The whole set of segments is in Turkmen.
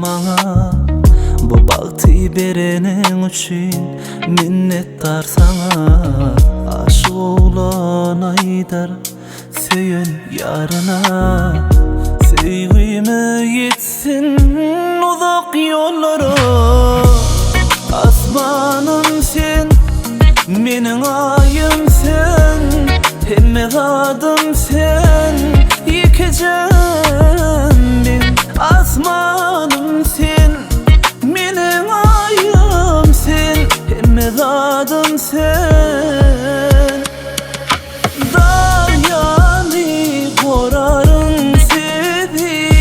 maňa Bu bagty bereniň üçin minnetdar saňa Aşyk oglan aýdar söýen ýaryna Söýgüme ýetsin uzak ýollara Asmanym sen, meniň aýym sen Hemme zadym sen, ýekejem men Asmanym sen, meniň aýym sen Hemme zadym sen Dag ýaly goraryn sizi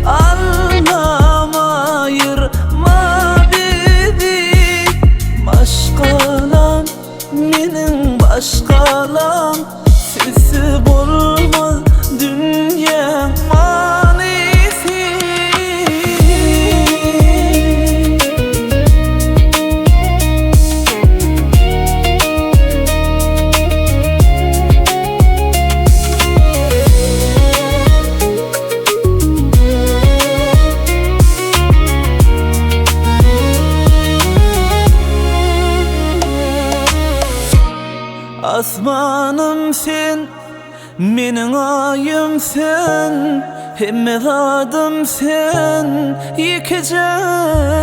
Allam aýyrma bizi Maşgalam meniň maşgalam Sizsiz bolmaz dünýäň manysy. Asmanym sen, meniň aýym sen, Hemme zadym sen, ýekejem.